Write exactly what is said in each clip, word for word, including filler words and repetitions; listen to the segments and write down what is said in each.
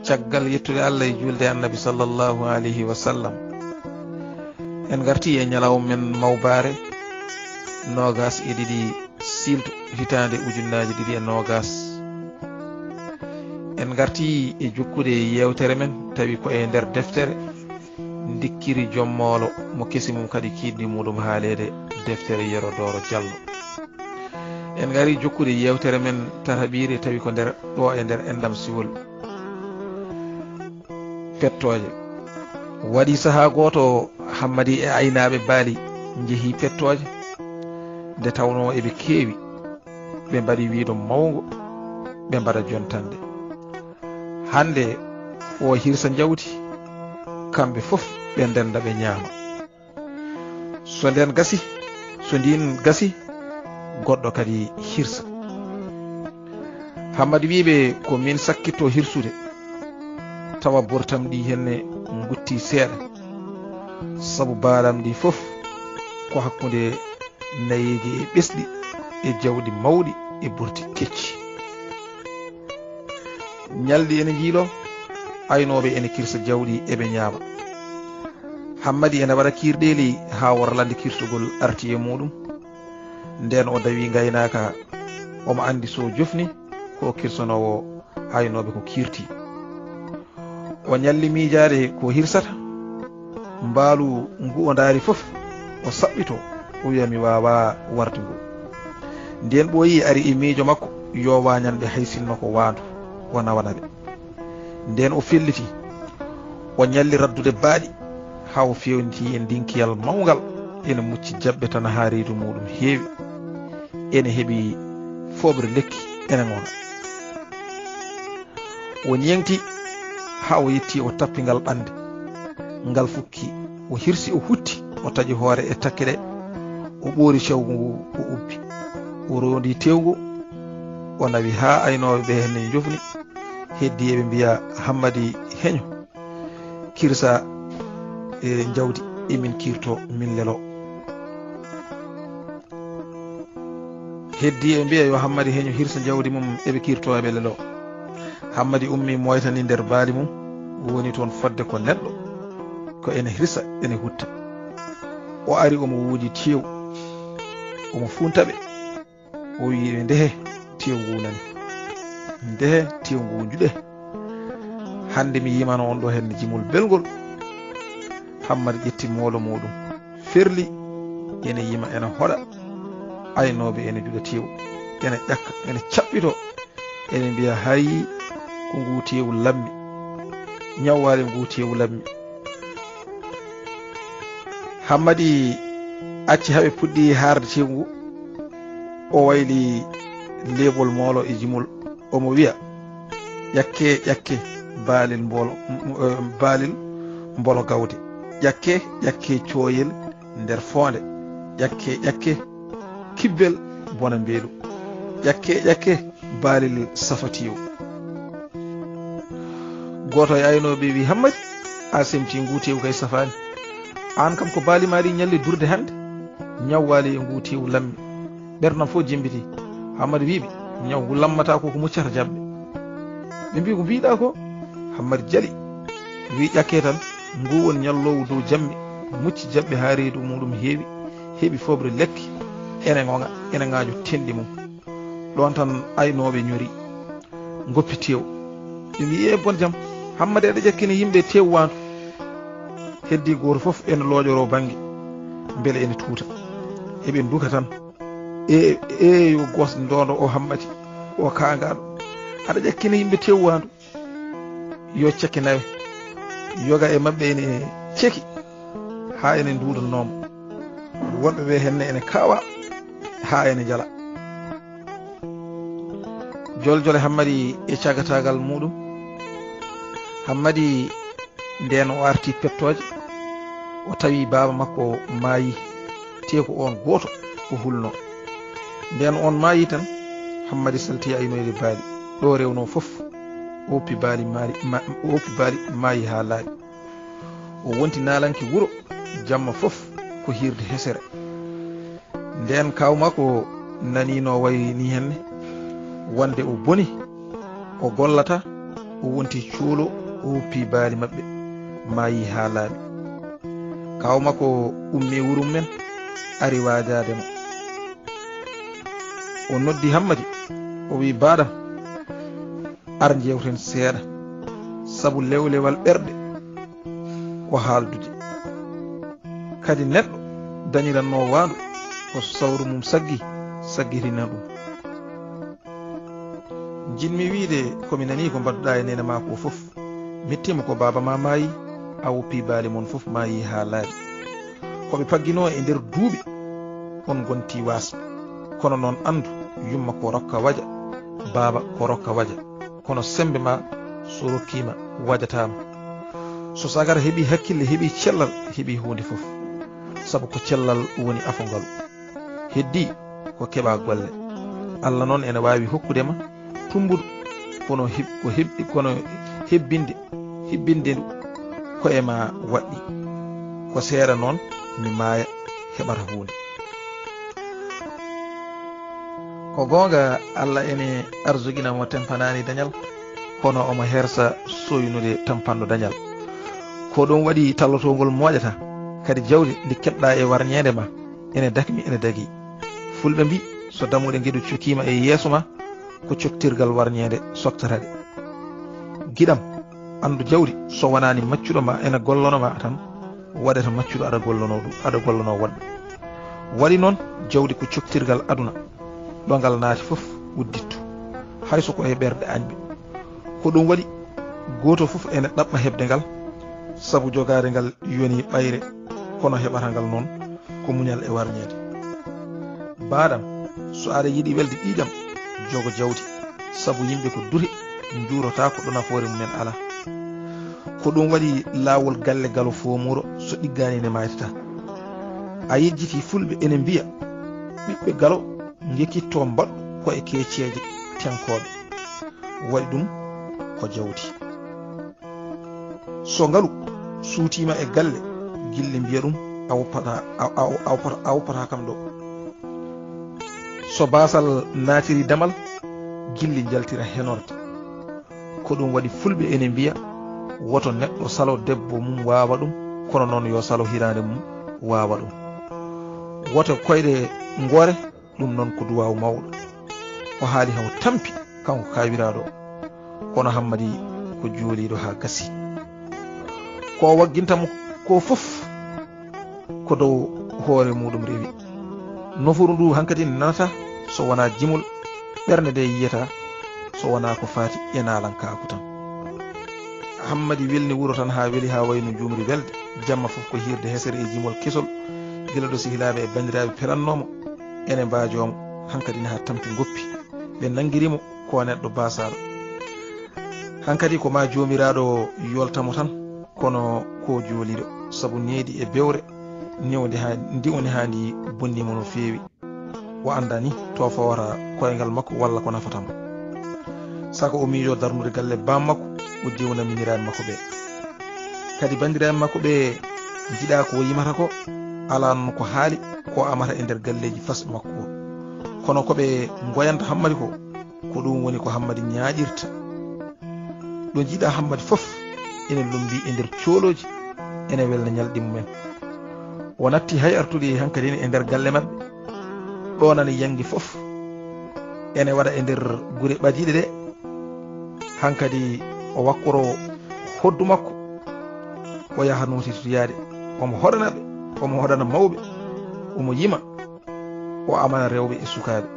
Caggal yettude Allah e juulde Annabi sallallahu alayhi wa sallam, en ngartii e ñalawma men mawbaare, noogaas e ɗiɗi siilto hitaande ujunnaaje ɗiɗi e noogaas. En ngartii e jokkude yeewtere men, tawi ko e nder deftere Ndikkiri Joom Moolo mo kesi mum kadi kiiɗni muuɗum haaleede, deftere Yero Dooro Jallo. En ngarii jokkude yeewtere men tataɓiire, tawi ko nder, ɗo e nder enɗam siwol Pettooje. Waɗi sahaa gooto, Hammadi e aynaaɓe baali njehii Pettooje, nde tawnoo eɓe keewi, ɓe mbaɗi wiido mawngo, ɓe mbaɗa jontande. Hannde o hirsa njawdi, kamɓe fof ɓe ndennda, ɓe ñaama. So ndeen gasi, so ndiin gasi, goɗɗo kadi hirsa. Hammadi wiiɓe, ko miin sakkitto hirsude, tawa bortam ɗi henne ngutti seeɗa, sabu baalam ɗi fof ko hakkunde nayeeji e ɓesɗi e jawɗi mawɗi e burti kecci. Ñalɗi ene njiiloo, aynooɓe ene kirsa jawɗi, eɓe ñaama. Hammadi ene waɗa kiirɗeeli haa worlande kirtugol arti e muuɗum. Ndeen o dawi ngaynaaka, omo anndi so jofni ko kirsanoowo aynooɓe ko kiirti. O ñalli miijaade ko hirsata. Mbaalu ngu o ndaari fof, o saɓɓito, o wiya, "Mi waawaa warde ngu." Ndeen ɓooyi ari e miijo makko, yo waañan ɓe hay sinno ko waandu, o nawana ɓe. Ndeen o felliti, o ñalli raddude baaɗi, haa o feewnitii e ndinkiyal mawngal, ene mucci jaɓɓe tan haa reedu muuɗum heewi, ene heɓi fooɓre lekki, ene ŋoŋa. O ñeeŋti haa o yetti, o tappi ngal ɓannde. Ngal fukki, o hirsi, o hutti, o taƴi hoore e takke ɗe, o ɓoori cawngu ngu, o ubbi. O roondi teewu ngu, o nawi haa aynooɓe ɓe henne njofni. Heddii eɓe mbiya, "Hammadi, heño, kirsa e njawdi, emin kiirto, min lelo." Heddii eɓe mbiya, "Yo Hammadi heño, hirsa njawdi mum, eɓe kiirto, eɓe lelo." Hammadi ummii, moytanii nder baali mum, woni toon fodde ko neɗɗo, ko ene hirsa, ene hutta. O ari, omo wuudi teewu, omo fuunta ɓe. O wiyi ɓe, "Ndehe, teewu ngu nani. Ndehe, teewu ngu juɗe. Hannde mi yimano on ɗo heen jimol belngol." Hammadi ƴetti moolo muuɗum, ferli, ene yima, ene hoɗa. Aynooɓe ene juɗa teewu, ene ƴakka, ene caɓɓito, ene mbiya, "Hay ko ngu teewu lammi. Ñawwaali ngu teewu lammi." Hammadi acci haa ɓe puɗɗi haarde teewu ngu. O wayli leeɓol moolo e jimol. Omo wiya, "Ƴakke, ƴakke, baalel mbolo, m-, m-, eh, baalel mbolo gawde. Ƴakke, ƴakke, cooyel nder foonde. Ƴakke, ƴakke, kibbel bona mbeelu. Ƴakke, ƴakke, baalel safatiiwo." Gooto e aynooɓe ɓe wi, "Hammadi, a semti, ngu teewu kay safaani. Aan kam ko baali maa ɗi ñalli durde hannde. Ñawwaali e ngu teewu lammi." Ɓernam fof jemmbiti. Hammadi wi ɓe, "Ñaw ngu lammata ko, ko muccata jaɓɓe." Ɓe mbi, "Ko mbiɗa ko?" Hammadi jali, wi, "Ƴakke tan, ngu woni ñalloowu dow jammi, mucci jaɓɓe haa reedu muuɗum heewi, heɓi fooɓre lekki, ene ŋoŋa, ene ŋaajo tenɗi mum." Ɗoon tan aynooɓe ñori, ngoppi teewu. Ɓe mbi, "E bon jam, Hammadi aɗa ƴakkina yimɓe teewu waandu." Heddii gooto fof ene looƴoroo bannge, mbele ene tuuta. Eɓe nduka tan. "E, e, yo gosndondo o Hammadi, o kaangaaɗo. Aɗa ƴakkina yimɓe teewu waandu." Yo cekke nawe. Yoga e maɓɓe ene ceki haa ene nduudanoo mo. Wonɓe ɓe henne ene kaawa haa ene njala. Joljole Hammadi e cagataagal muuɗum. Hammadi, ndeen o arti Pettooje, o tawi baaba makko maayi, tee ko oon gooto o hulnoo. Ndeen oon maayi tan, Hammadi salti aynoyde baali. Ɗo rewnoo fof, o woppi baali maari, ma-, o woppi baali maayi haa laaɓi. O wonti naalanke wuro, jamma fof ko hiirde hesere. Ndeen kaaw makko nanii no wayi nii henne, wonde o boni, o gollata, O wonti cuulo, o woppi baali maɓɓe, maayi haa laaɓi. Kaaw makko ummi wuro mum en, ari waajaade mo. O noddi Hammadi, o wi'i, "Baaɗam, ar njeewten seeɗa, sabu lewlewal ɓerɗe ko haaldude. Kadi neɗɗo dañiranno waandu ko sawru mum saggi, saggitina ɗum." "Njiɗmi wiide ko mi nanii ko mbaɗɗaa e neene maa ko fof. Mettiima ko baaba maa maayi, a woppi baali mon fof maayi haa laaɓi. Ko ɓe pagginoo e nder duuɓi, on ngonti waas. Kono noon anndu, yumma ko rokka waja, baaba ko rokka waja. Kono semmbe maa so rokkiima, wajataama. So sagar heɓii hakkille, heɓii cellal, heɓii huunde fof. Sabu ko cellal woni afo ngalu. Heddii ko keɓaa golle. Alla noon ene waawi hokkude ma tummbudu, kono heb-, ko heb-, kono hebbinde, hebbinde ndu ko e maa waɗɗii. Ko seeɗa noon mi maaya, heɓata huunde." Ko goonga, Alla ene arsukina mo tampanaani dañal, kono omo hersa sooynude tampanɗo dañal. Ko ɗum waɗi tallotoongol moƴata, kadi jawdi ndi keɓɗaa e warñeende ma ene dakmi, ene dagii. Fulɓe mbii, so dammuɗe ngeɗu cokiima e yeeso ma, ko coktirgal warñeende soktata ɗe. Giɗam, anndu jawdi so wonaani maccuɗo ma ene gollono ma tan, waɗata maccuɗo aɗa gollono ɗum, aɗa gollono woɗɓe. Waɗi noon, jawdi ko coktirgal aduna, ɗo ngal naati fof uddittu, hay so ko e ɓerɗe añɓe. Ko ɗum waɗi, gooto fof ene ɗaɓɓa heɓde ngal, sabu jogaade ngal yoni ɓayre, kono heɓata ngal noon ko muñal e warñeede. Baaɗam, so aɗa yiɗi welde ƴiiƴam, jogo jawdi, sabu yimɓe ko dure, njuurotaako ɗo nafoore mum en alaa. Ko ɗum waɗi laawol galle galo foomuuro, so ɗiggaani ne maaytata. A yejjitii fulɓe ene mbiya, ɓiɓɓe galo ngekkitto mbaɗɗo ko e keeceeje tenkooɓe. Waɗi ɗum ko jawdi. So ngalu suutiima e galle, gilli mbiya ɗum a woppata, a, a, a woppata, a woppata kam ɗo. So baasal naatiri damal, gilli njaltira henorde. Ko ɗum waɗi fulɓe ene mbiya, woto neɗɗo salo debbo mum waawa ɗum, kono noon yo salo hiraande mum waawa ɗum. Woto koyɗe ngoore, ɗum noon ko duwaaw mawɗo. O haali haw tampi, kanko kaawiraaɗo o. Kono Hammadi ko jooliiɗo haa gasi. Ko o wagginta mo ko fof, ko dow hoore muuɗum rewi. Nofuru ndu hankadi nanata so wonaa jimol, ɓernde nde yiyata so wonaa ko faati e naalankaaku tan. Hammadi welni wuro tan haa weli, haa wayi no njuumri welde. Jamma fof ko hiirde hesere e jimol kesol, gila ɗo sehilaaɓe e banndiraaɓe perannoo mo, ene mbaajoo mo, hankadi ne haa tampi ngoppi. Ɓe nanngiri mo ko neɗɗo baasaaɗo. Hankadi ko maa Joomiraaɗo yoolta mo tan, kono ko jooliiɗo, sabu needi e bewre, newde haa, ndiwde haa ndi bonni mo no feewi. O anndaa ni to fawata koyngal makko walla ko nafata mo. Saka o miijoo darnude galle baam makko, o diwna miñiraaɓe makko ɓe. Kadi banndiraaɓe makko ɓe njiɗaa ko o yimata ko, alaa noon ko haali ko o amata e nder galleeji fasɓe makko o. Kono ko ɓe ngoyanta Hammadi ko, ko ɗum woni ko Hammadi ñaaƴirta. Ɗo njiɗaa Hammadi fof ene lommbii e nder coolooji, ene welna ñalɗi mum en. O natti hay artude hankadi e nder galle maɓɓe. Ɗo nani yanngi fof ene waɗa e nder gure ɓadiiɗe ɗe. Hankadi o wakkoro hoddu makko, o yaha nootitoyaade. Omo hoɗana ɓe, omo hoɗana mawɓe, omo yima, o amana rewɓe e sukaaɓe.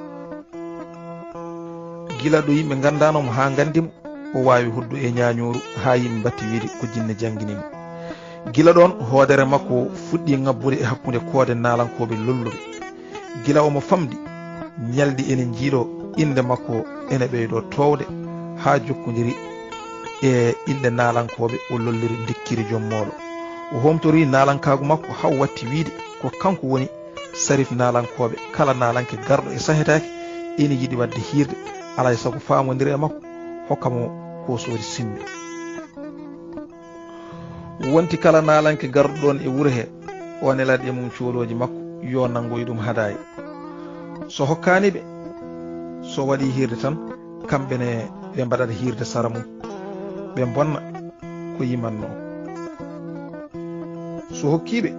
Gila ɗo yimɓe nganndaano mo haa nganndi mo, o waawi hoddu e ñaañooru haa yimɓe mbatti wiide ko jinne janngini mo. Gila ɗoon, hoodere makko fuɗɗii ŋabbude e hakkunde koode naalankooɓe lolluɓe. Gila omo famɗi, ñalɗi ene njiiloo, innde makko ene ɓeydoo toowde haa jokkondiri e inɗe naalankooɓe o lolliri ndikkiri jom moolo. O hoomtorii naalankaagu makko haa o watti wiide ko kanko woni Sarif naalankooɓe. Kala naalanke garɗo e sahetaake ene yiɗi waɗde hiirde, alaa e sago faamondira e makko, hokka mo ko soodi simme. Wonti kala naalanke garɗo ɗoon e wuro he, o nelat e mum coolooji makko, yo nanngoy ɗum hadaaya. So hokkaani ɓe, so waɗii hiirde tan, kamɓe ne ɓe mbaɗat hiirde sara mum. ɓe mbonna ko yimannoo. So hokkii ɓe,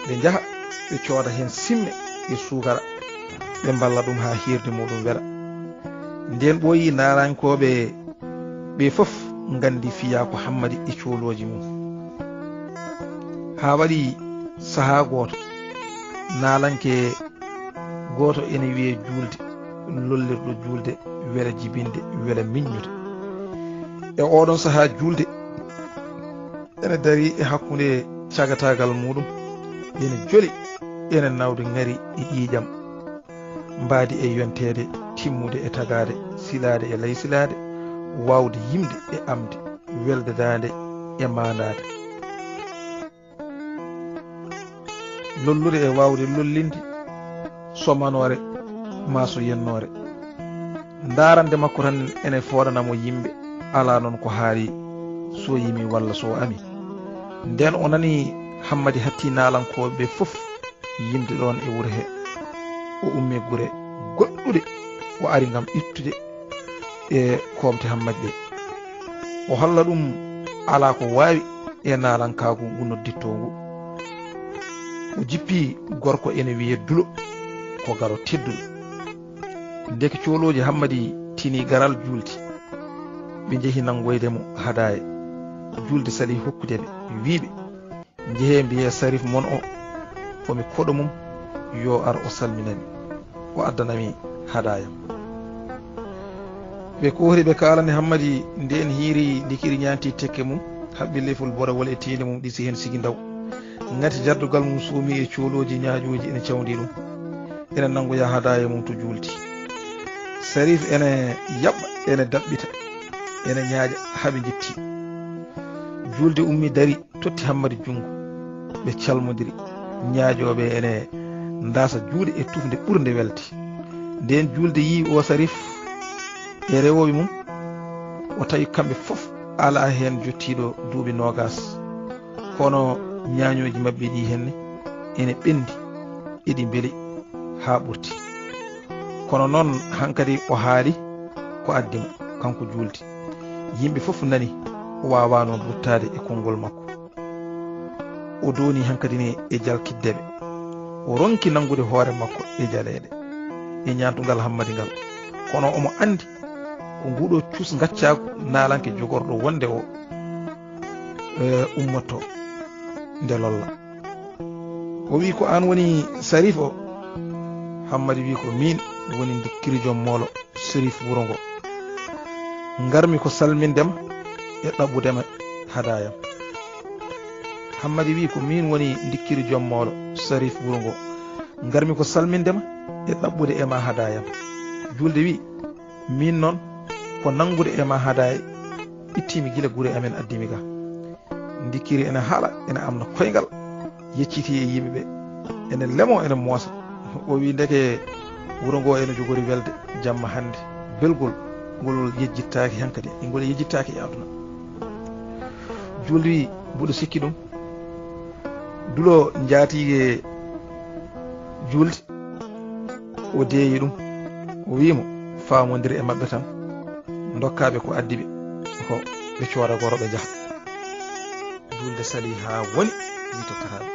ɓe njaha, ɓe cooda heen simme e suukara, ɓe mballa ɗum haa hiirde muɗum wela. Ndeen ɓooyii naalankooɓe ɓee fof nganndi fiyaa ko Hammadi e coolooji mum. Haa waɗi sahaa gooto, naalanke gooto ene wiyee Juulde, lollirɗo juulde, wela jibinde, wela miññude. E ooɗoon sahaa Juulde ene darii e hakkunde cagataagal muɗum, ene joli, ene nawde ŋari e ƴiiƴam, mbaadi e yonteede, timmude e tagaade, silaade e laysilaade, waawde yimde e amde, weldedaade e maandaade. Lollude e waawde lollinde, so manoore maa so yennoore. Ndaarande makko tan ene fooɗana mo yimɓe, alaa noon ko haali so yimi walla so ami. Ndeen o nani Hammadi hatti naalankooɓe ɓe fof yimde ɗoon e wuro he. O ummi gure goɗɗuɗe, o ari ngam ittude e koomte Hammadi ɗe. O holla ɗum alaa ko waawi e naalankaagu ngu noddittoo ngu. O jippi gorko ene wiyee Dulo, ko garo tedduɗo. Ndeke coolooji Hammadi tini garal Juulde, ɓe njehi nanngoyde mo hadaaya. Juulde salii hokkude ɓe, wii ɓe, njehee mbiyee Sarif mon o, ko mi koɗo mum, yo ar o salmina mi, o addana mi hadaaya am. Ɓe koori ɓe kaalani Hammadi ndeen hiiri ndikiri ñaanti tekke mum, haɓɓi lefol borewol e tiinde mum ɗisi heen sigi ndaw. Ngati jardugal mum suumi e coolooji ñaaƴooji ene cawndi ɗum. Ene nanngoya hadaaya mum to Juulde. Sarif ene yaɓɓa, ene daɓɓita, ene ñaaƴa haa ɓe njetti. Juulde ummi dari, totti Hammadi junngo. Ɓe calmondiri. Ñaaƴooɓe ene ndaasa juuɗe e tufnde ɓurnde welde. Ndeen Juulde yii o Sarif e rewooɓe mum, o tawi kamɓe fof alaa heen jottiiɗo duuɓi noogaas. Kono ñaañooji maɓɓe ɗi henne ene ɓenndi, eɗi mbeli haa ɓurti. Kono noon hankadi o haali ko addi mo, kanko Juulde. Yimɓe fof nani o waawaa noon ruttaade e konngol makko. O dooni hankadi ne e jalkitde ɓe. O ronki nanngude hoore makko e jaleeɗe, e ñaantungal Hammadi ngal. Kono omo anndi ko nguɗo cuus ngaccaagu naalanke jogorɗo wonde o, eh, ummoto nde lolla. O wi, "Ko aan woni Sarif o?" Hammadi wi, "Ko miin woni ndikkiri joom moolo Sarif wuro ngo. Ngarmi ko salminde ma e ɗaɓɓude ma hadaaya am." Hammadi wi, "Ko miin woni ndikkiri joom moolo Sarif wuro ngo. Ngarmi ko salminde ma e ɗaɓɓude e ma hadaaya am." Juulde wi, "Miin noon ko nanngude e ma hadaaya ittimi gila gure amen addimi ga." Ndikkiri ene haala, ene amna koyngal, yecciti e yimɓe ɓe, ene lemo, ene moosa. O wi, "Ndeke wuro ngo ene jogori welde jamma hannde. Belgol ngol yejjittaaki hankadi, ngol yejjittaaki e aduna." Juulde wi, "Mboɗo sikki ɗum." Dulo njaati e Juulde, o deeyi ɗum, o wii mo, "Faamondir e maɓɓe tan, ndokkaa ɓe ko addi ɓe, ko ɓe cooda goro ɓe njaha." Juulde salii haa woni, wi, "Tottataaɓe."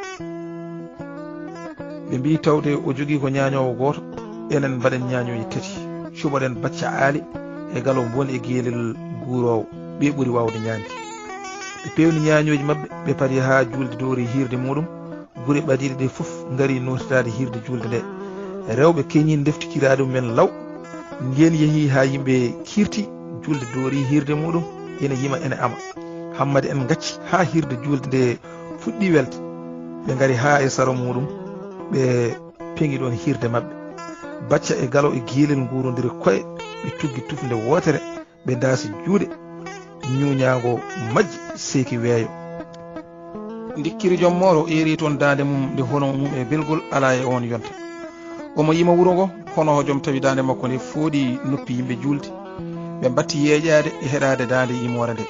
Ɓe mbii, "Tawde o jogii ko ñaañoowo gooto, enen mbaɗen ñaañooji tati, cuɓoɗen Bacca Aali e Galo Mbooni e Geelel Guuroowo, ɓe ɓuri waawde ñaande." Ɓe peewni ñaañooji maɓɓe, ɓe padi haa Juulde doori hiirde muɗum. Gure ɓadiiɗe ɗe fof ngari nootitaade hiirde Juulde nde. Rewɓe keñii ndefti kiraaɗe mumen law. Ndeen yehii haa yimɓe kiirti, Juulde doori hiirde muɗum, ene yima, ene ama. Hammadi en ngacci haa hiirde Juulde nde fuɗɗi welde. Ɓe ngari haa e saro muɗum, ɓe peŋi ɗoon hiirde maɓɓe. Bacca e Galo e Geelel nguurondiri koye, ɓe tuggi tufnde wootere. Ɓe ndaasi juuɗe, ñuuñaango majji seeki weeyo. Ndikkiri joom moolo eeri toon daande mum nde hono mum e belgol alaa e oon yonta. Omo yima wuro ngo, hono hojom tawi daande makko nde fooɗi noppi yimɓe Juulde. Ɓe mbatti yeeƴaade e heɗaade daande yimoore nde.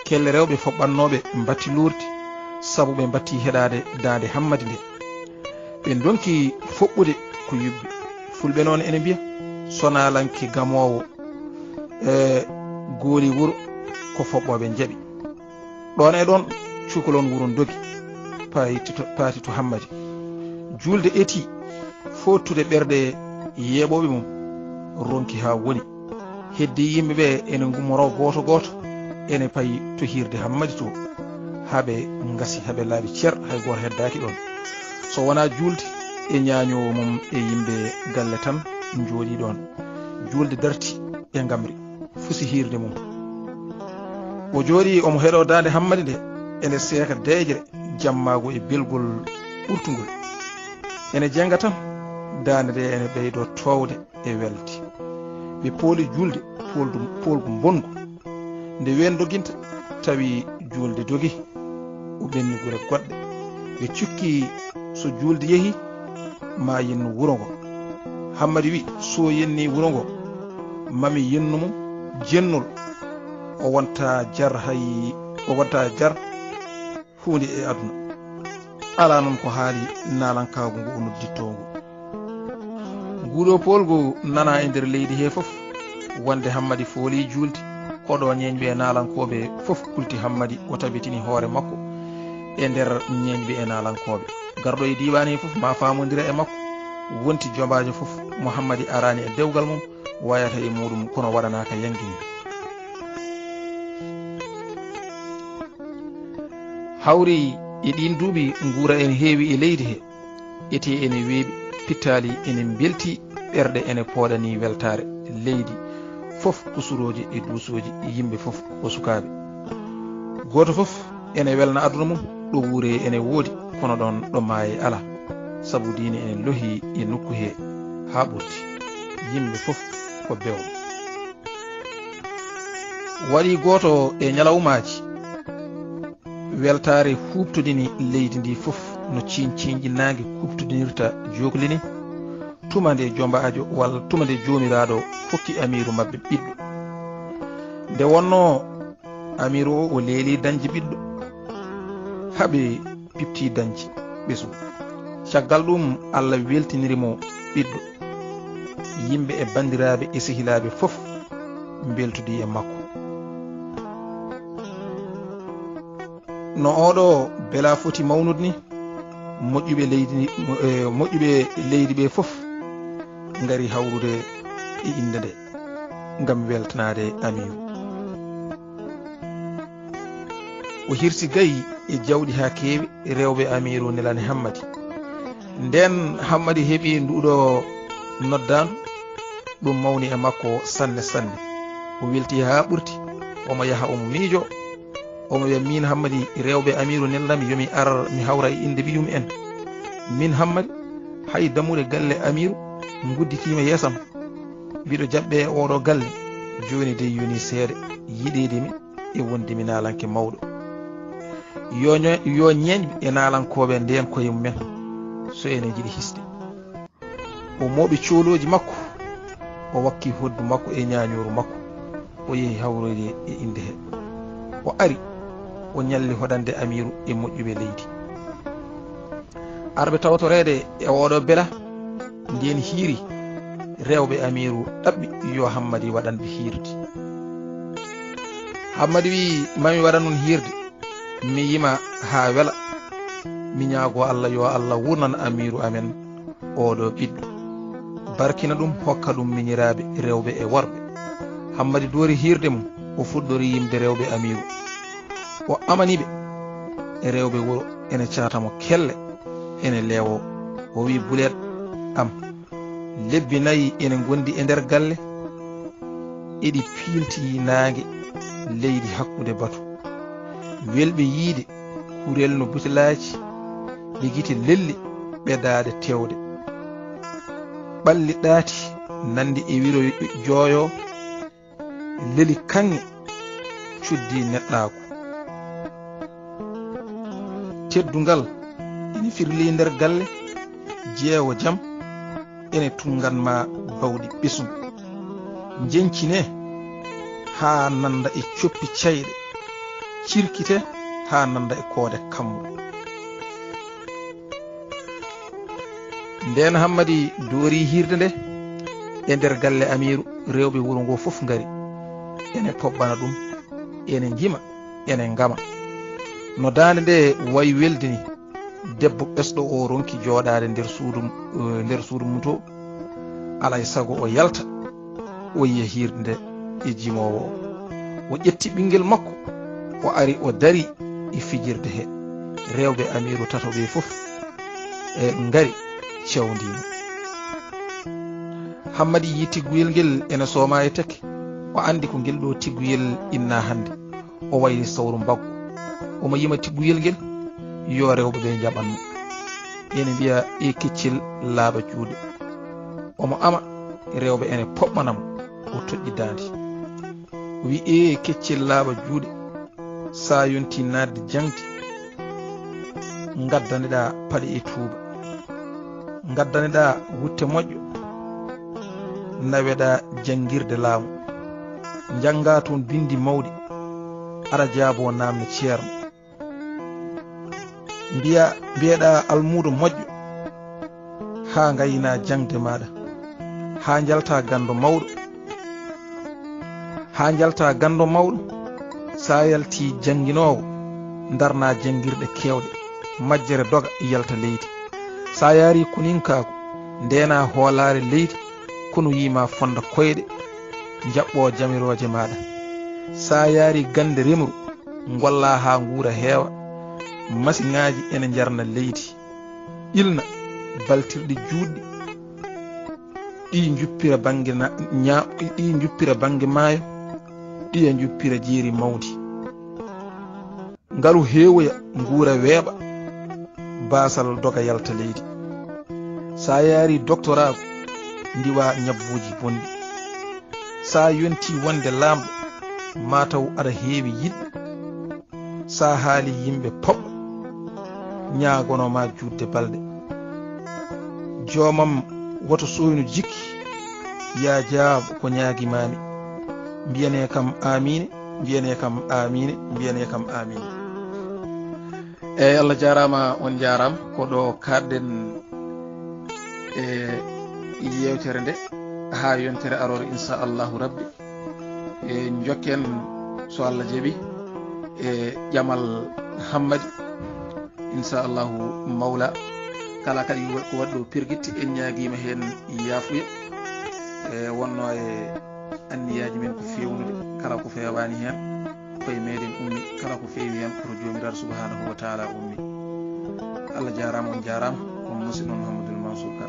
Kelle rewɓe foɓɓannooɓe mbatti luurti, sabu ɓe mbatti heɗaade daande Hammadi nde. Ɓe ndonki foɓɓude ko yubbi. Fulɓe noon ene mbiya, so naalanke gamoowo, e, gooli wuro, ko foɓɓooɓe njaɓi. Ɗoon e ɗoon, cukalon wuro dogi, paati to, paati to Hammadi. Juulde etii, fooɗtude ɓerɗe yeeɓooɓe mum, ronki haa woni. Heddii yimɓe ɓe ene ngummoroo gooto gooto, ene payi to hiirde Hammadi to. Haa ɓe ngasi, haa ɓe laaɓi cer, hay gooto heddaaki ɗoon. So wonaa juulde e ñaañoowo mum e yimɓe galle tan njooɗii ɗoon. Juulde darti e ngamri, fusi hiirde mum. O jooɗii, omo heɗoo daande Hammadi nde, ene seeka deeƴre jammaagu e belgol ɓurtungol. Ene jennga tan, daande nde ene ɓeydoo toowde e welde. Ɓe pooli juulde, pooldu-, poolgu mbonngu. Nde ween doginta, tawi juulde dogi, o ɓenni gure goɗɗe. Ɓe cukki so juulde yehi, ma yennu wuro ngo. Hammadi wi, so yenni wuro ngo, mami yennu mum jennol. O wonta jar hay, o wonta jar huunde e aduna. Alaa noon ko haali naalankaagu ngu o noddittoo ngu. Nguɗo poolgu nana e nder leydi he fof, wonde Hammadi fooli juulde, ko ɗo ñeeñɓe e naalankooɓe fof kulti Hammadi, o tabitini hoore makko e nder ñeeñɓe e naalankooɓe. Garɗo e diiwaan he fof ma faamondira e makko, wonti jombaajo fof mo Hammadi araani e dewgal mum, wayata e muuɗum kono waɗanaaka yanngi ni. Hawri e ɗiin duuɓi, nguura ene heewi e leydi he, ete ene weeɓi, pittaali ene mbelti, ɓerɗe ene pooɗanii weltaare, leydi fof ko surooji e duusooji, yimɓe fof ko sukaaɓe. Gooto fof ene welna aduna mum, ɗo wuuree ene woodi, kono ɗoon ɗo maayee alaa, sabu diine ene lohi e nokku he haa ɓurti, yimɓe fof ko bewɓe. Waɗi gooto e ñalawmaaji, weltaare huuɓtodini leydi ndi fof no ciiñ-ciiñɗi naange kuuɓtodinirta jookli ni. Tuma nde jombaajo walla tuma nde joomiraaɗo hokki amiiru maɓɓe ɓiɗɗo. Nde wonnoo amiiru o, o leeli dañde ɓiɗɗo, haa ɓe piɓti dañde ɓesngu. Caggal ɗum, Allah weltiniri mo ɓiɗɗo. Yimɓe e banndiraaɓe e sehilaaɓe fof mbeltodii e makko. No oɗo bela foti mawnude ni, moƴƴuɓe leydi, mo-, e, moƴƴuɓe leydi ɓe fof ngari hawrude e innde nde ngam weltanaade amiiru. O hirsi gayi e jawɗi haa keewi, rewɓe amiiru nelani Hammadi. Ndeen Hammadi heɓi nduɗo noddaandu, ɗum mawni e makko sanne sanne. O welti haa ɓurti, omo yaha omo miijo. Omo wiya, "Miin Hammadi, rewɓe amiiru nelnami yo mi ar mi hawra e innde ɓiyum en. Miin Hammadi, hay dammuɗe galle amiiru ngudditiima yeesam. Mbiɗo jaɓɓee e oɗo galle. Jooni dey yonii seeɗa yiɗeede mi e wonde mi naalanke mawɗo. Yo ño-, yo ñeeñɓe e naalankooɓe ndeen koye mumen, so ene njiɗi hisde." O mooɓi coolooji makko, o wakki hoddu makko e ñaañooru makko, o yehi hawroyde e innde he. O ari, o ñalli hoɗande amiiru e moƴƴuɓe leydi. Arɓe tawtoreede e oɗo bela, ndeen hiiri, rewɓe amiiru ɗaɓɓi yo Hammadi waɗan ɓe hiirde. Hammadi wi'i, "Mami waɗan on hiirde, mi yima haa wela, mi ñaago Allah yo Allah wurnan amiiru amen oɗo ɓiɗɗo, barkina ɗum, hokka ɗum miñiraaɓe rewɓe e worɓe." Hammadi doori hiirde mum, o fuɗɗori yimde rewɓe amiiru. O amani ɓe e rewɓe wuro ene caata mo kelle, ene leewo. O wi'i, "Buleet am, lebbi nayi ene ngondi e nder galle, eɗi piilti naange leydi hakkunde batu. Welɓe yiide kurel no butelaaji, ɓe gite lelli, ɓe daaɗe tewde. Ɓalli ɗaati nandi e wiro jooyo, leli kaŋŋe cuddi neɗɗaaku. Teddungal ene firli nder galle, jeewo jam ene tunngan ma bawɗi ɓesngu. Njeñcine haa nanda e coppi cayɗe, cirkite haa nanda e koode kammu." Ndeen Hammadi doori hiirde nde, e nder galle amiiru, rewɓe wuro ngo fof ngari. Ene toɓɓana ɗum, ene njima, ene ngama. No daande nde wayi welde ni, debbo ɓesɗo o ronki jooɗaade nder suudu, eh, nder suudu mum to. Alaa e sago o yalta, o yiya hiirde nde e jimoowo o. O ƴetti ɓinngel makko, o ari o dari e fijirde he. Rewɓe Amiiru tato ɓe fof e ngari cewndii mo. Hammadi yii tigguyel ngel ene sooma e teke. O anndi ko ngel ɗo tigguyel innaa hannde. O wayi sawru mbaggu. Omo yima tigguyel ngel, yo rewɓe ɓe njaɓan mo. Ene mbiya e keccel laaɓa juuɗe. Omo ama, rewɓe ene poɓɓana mo. O toƴƴi daande. O wi e keccel laaɓa juuɗe. Sa yonti naatde jaŋde, ngaddaneɗaa paɗe e tuuba. Ngaddaneɗaa wutte moƴƴo. Naweɗaa janngirde laamu. Njanngaa toon binndi mawɗi. Aɗa jaaboo naamne ceerno. Mbiya, mbiyeɗaa almuudo moƴƴo. Haa ngaynaa jaŋde maaɗa. Haa njaltaa ganndo mawɗo. Haa njaltaa ganndo mawɗo. Sa yaltii jannginoowo, ndarnaa janngirɗe keewɗe. Majjere doga yalta leydi. Sa yaarii kuninkaagu, ndeenaa hoolaare leydi, kunu yiima fonda koyɗe, njaɓɓoo jamirooje maaɗa. Sa yaarii gannde remru, ngollaa haa nguura heewa. Masiŋaaji ene njarna leydi. Ilna baltirɗi juutɗi. Ɗi njuppira bannge na-, ñaa-, ɗi njuppira bannge maayo. Ɗiya njuppira jeeri mawndi. Ngalu heewoya, nguura weeɓa, baasal doga yalta leydi. Sa yaari doktoraagu, ndiwa ñabbuuji bonɗi. Sa yonti wonde laamɗo, ma taw aɗa heewi yiɗɓe. Sa haali yimɓe poɓɓa, ñaagono ma juutde balɗe. Joomam woto sooynu jikki, ya jaab ko ñaagimami. Mbiyane kam aamiin, mbiyane kam aamiin, mbiyane kam aamiin. Eyyi, Allah jaaraama, on njaaraama. Ko ɗo kaaɗɗen e yeewtere nde haa yontere aroore, inchallahu rabbi. E njokken, so Allah jaɓi, e ƴamal Hammadi, inchallahu mawla. Kala kadi ko waɗi ɗo pergitte, en ñaagiima heen yaafuya. E wonno e anniyaaji men ko feewnude, kala ko feewaani heen, koye meɗen ummi, kala ko feewi heen, ko to Joomiraaɗo subhanahu wa taala ummi. Allah jaaraama, on njaaraama, on musidɗo Mouhamadoul Mansour Ka.